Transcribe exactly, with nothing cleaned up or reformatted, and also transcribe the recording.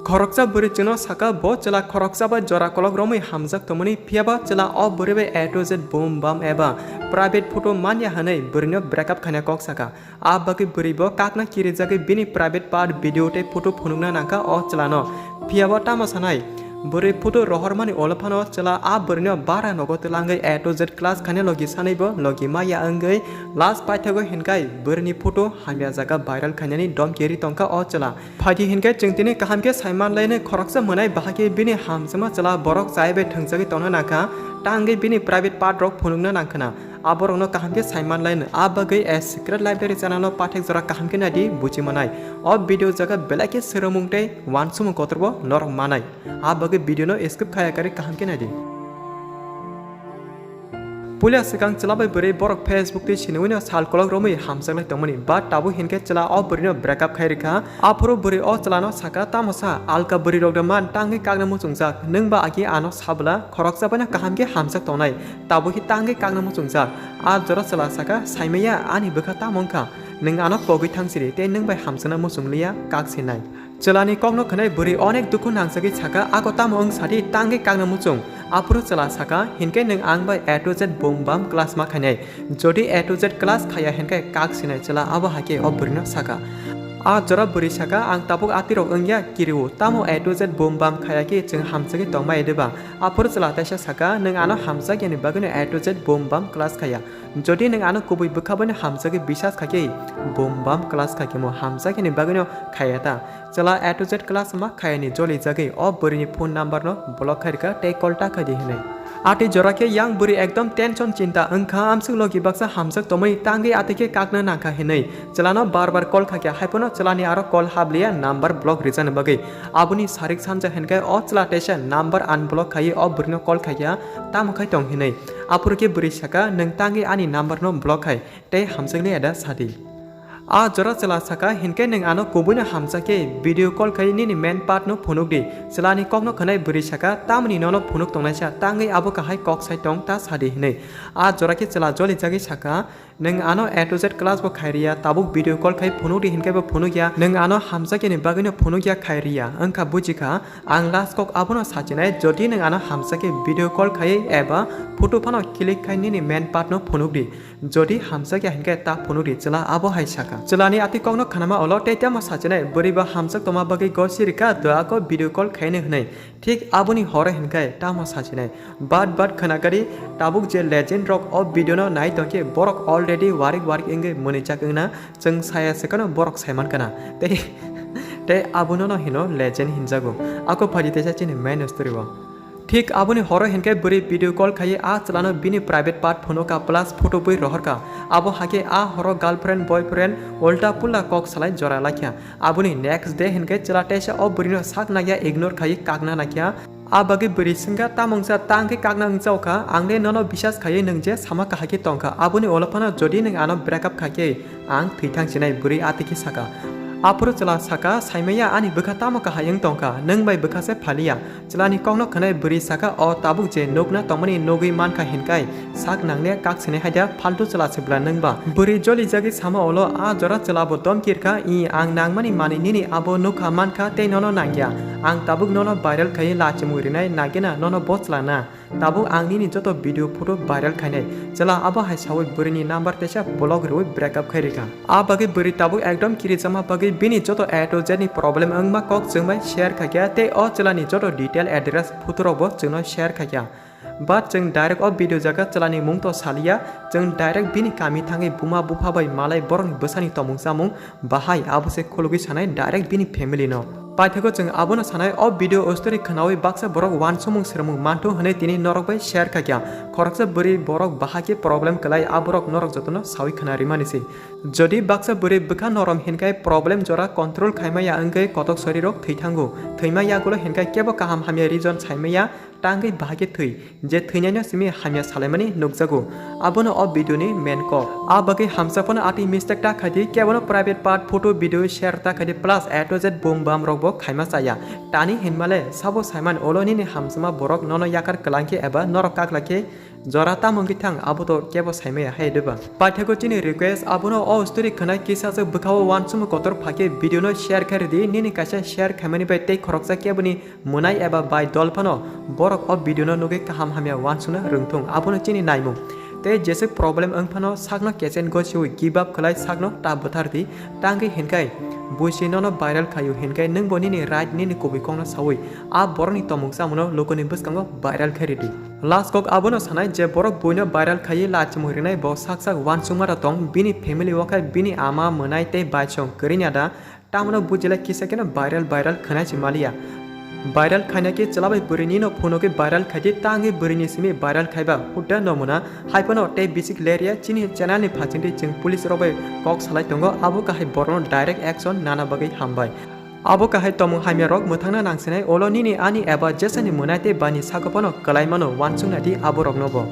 Khoroksa bwrwi chwngno saka, bo chwla khoroksa bai jora kolok romwi hamjak tongmani, phiyaba chwla o bwrwi bai A to Z boom bam eba private photo manya hwnwi bwrwino breakup khaina kok saka. A bagwi bwrwi bo kakna kirijagwi bini private part video tei photo phunukna nangkha o chwlano. Phiyaba tamo sanai? Bwrwi photo rohormani olophano chwla a bwrwino bara nogo twlangwi A to Z class khaina logi sanaibo logi maya wngwi last paithago hinkai bwrwini photo hamya jaga viral khainani domki ri tongkha o chwla. Phaidi hinke chwng tini kaham khe saiman lainai, khoroksa mwnai bahai khe bini hamjakma chwla borok chai bai thwngjagwi tongna nangkha, tangwi bini private part rok phunukna nangkhwna. Aborokno kaham khe saiman lainai, a bagwi a secret library channel no pathak jora kaham khe naidi buji manai. O video jaga belai khe swrwngmung tei wansukmung kotorbo norok manai. A bagwi video no skip khaya kari kaham khe naidi. Puila swkang chwla bai bwrwi borok Facebook tei sinwi no sal kolok romwi hamjak lai tongmani, but tabuk hinkhe chwla o bwrwi no breakup khai rikha. Aphuru bwrwi o chwla no saka, "Tamo sa alka bwrwi rok de man tangwi kakna muchungjak, nwng ba agi ano sabwla khoroksa bai no kaham khe hamjak tongnai, tabuk hi tangwi kakna muchungjak." A jora chwla saka, "Saimaya ani bwkha tamo wngkha, nwng ano kogwi thang siri tei nwng bai hamjakna muchung liya, kak sinai." Chwlani kokno khwnai bwrwi onek dukhu nangjagwi saka, "Ako tamo wng sadi, tangwi kakna muchung?" Aphuru chwla saka, "Hinkhe nwng ang bai A to Z boom bam class ma khainai. Jodi A to Z class khaya hinkhe kak sinai," chwla abo haikhe o bwrwino saka. A jora bwrwi saka, "Ang tabuk atirok wngya kiriwo, tamo A to Z boom bam khaya khe chwng hamjagwi tongmaya de ba?" Aphuru chwla teisa saka, "Nwng ano hamjakyani bagwino A to Z boom bam class khaya. Jodi nwng ano kubui bwkha bai no hamjagwi bisas kha khe, boom bam class kha khe mo hamjakyani bagwino khaya ta?" Chwla A to Z class ma khayani joli jagwi o bwrwini phone number no block khai rikha tei call ta khai di hinwi. Atwi jora khe yang bwrwi ekdom tension chinta wngkha, amsuk logi baksa hamjak tongmani tangwi atwi khe kakna nangkha hinwi chwlano bar bar call kha khe, haiphano chwlani aro call habliya number block rijani bagwi. Aboni sarik sanja hinkhe o chwla teisa number unblock khaiwi o bwrwino call kha khe, tamo khai tong hinwi. Aphuru khe bwrwi saka, "Nwng tangwi ani number no block khai tei hamjakliya da sadi." A jora chwla saka, "Hinkhe nwng ano kubuino hamjakhe video call khai nini main part no phunuk di." Chwlani kokno khwnai bwrwi saka, "Tamoni nono phunuk tongnaisa, tangwi abo kahai kok sai tong ta sadi," hinwi. A jora khe chwla joli jagwi saka, "Nwng ano A to Z class bo khai riya, tabuk video call khai phunuk di hinkhe bo phunuk ya, nwng ano hamjakyani bagwino phunuk ya khai riya, wngkha bujikha, ang last kok abono sachinai, jodi nwng ano hamjakhe video call khai eba photo phano click khai nini main part no phunuk di." Jodi hamjakya hinkhe ta phunukdi, chwla abo hai saka. Chwlani atwi kokno khnama ulo tei tamo sachinai, bwrwi ba hamjak tongma bagwi gosi rikha, doa kho video call khaini hwnwi. Thik aboni horo hinkhe tamo sachinai. Bat bat khwnakari, tabuk je legend rok o video no nai tongkhe borok already warik warik wngwi mwnwijak wngna, chwng saya swkano borok saiman kana. Tei, tei abono no hino legend hinjago. Ako phaidi teisa chini main story o. Thik aboni horo hinkhe bwrwi video call khaiwi a chwlano bini private part phunukha plus photo bui rohorkha. Abo hakhe a horo girlfriend boyfriend ulta pulla kok salai jora laikha. Aboni next day hinkhe chwla teisa o bwrwino sak nangya ignore khaiwi kakna naikha. A bagwi bwrwi swngkha, "Tamo wngsa ta hwnkhe kakna wngchaokha? Ang le nono bisas khaiwi nwng je sama kahai khe tongkha. Aboni ulo phano jodi nwng ano breakup khaikhe ang thwithang sinai," bwrwi atwi khe saka. Aphuru chwla saka, "Saimaya ani bwkha tamo kahai wng tongkha, nwng bai bwkha se phaliya." Chwlani kokno khwnai bwrwi saka, "O tabuk je nukna tongmani nugwi mankha hinkai sak nangle kak sinai haida, faltu chwla se bwla nwng ba?" Bwrwi joli jagwi sama ulo a jora chwla bo domki rwkha, "I ang nangmani manwi nini abo nukha mankha tei nono nangya. Ang tabuk nono viral khaiwi lachimung rinai nagena nono bo chwla na. Tabuk ang nini joto video photo viral khainai." Chwla abo hai sawi bwrwini number teisa block rwwi breakup khai rikha. A bagwi bwrwi tabuk ekdom kirijakma bagwi bini joto A to Z ni problem wngma kok chwng bai share khaikha tei o chwlani joto detail address photo rokbo chwngno share khaikha. But chwng direct o video jaga chwlani mung to saliya, chwng direct bini kami thangwi buma bupha bai malai borokni bwsani tomung chamung bahai abo se khulugwi sanai direct bini family no. Paithago chwng abono sanai, o video o story khwnawi baksa borok wansukmung swrwngmung manthu hwnwi tini norok bai share khaikha. Khoroksa bwrwi borok bahai khe problem kwlai, aborok norok jotono sawi khwna rimani se. Jodi baksa bwrwi bwkha norom hinkai problem jora control khaimaya wngwi kotok sorirok thwi thango. Thwima yagulo hinkai kebo kaham hamya reason saimaya, tangwi bahai khe thwi, je thwinaino simi hamya salaimani nukjago. Abono o video ni main kok. A bagwi hamsa phano atwi mistake ta khaidi, kebono private part, photo, video share ta khaidi, plus A to Z bum bam rok bo khaima chaya. Tani hinmale sabo saiman olo nini hamsama borok nono yakar kwlang khe eba norok kakla khe jora tamo wngwi thang, abo to kebo saimaya hai deba. Paithakgo chini request, abono o story khwnai kisa se bwkhao uansukmung kotor phakhe video no share khairidi, nini kaisa share khaimani bai tei khoroksa keboni mwnai eba bai dol phano borok o video no nugwi kaham hamya uansukna rwngthung, abono chini naimung. Tei jeswk problem wng phano sakno kechen gosiwi give up khwlai sakno ta bwthardi, tangwi hinkhai buisi nono viral khaio hinkhai nwngbo nini right nini kubui kokno sawi a borokni tomung chamungno lukuni bwskango viral khairidi. Last kok abono sanai je borok buino viral khaiwi lachimung rinai bo sak sak uansukma da tong, bini family o khai bini ama mwnai tei baisong kwrwini ada. Tamno bujilai kisa kheno viral viral khwnai se maliya. Viral khaina khe chwla bai bwrwini no phunukwi viral khaidi, tangwi bwrwini simi viral khaiba hudda no muna. Haiphano tei bisik lerya chini channel ni phaisingtwi chwng police rok bai kok salai tongo, abo kahai borokno direct action nana bagwi hambai. Abo kahai tomung hamya rok mwthangna nangsinai, olo nini ani eba jesani mwnai tei bani sago phano kwlai mano, uansuknai di abo rokno bo.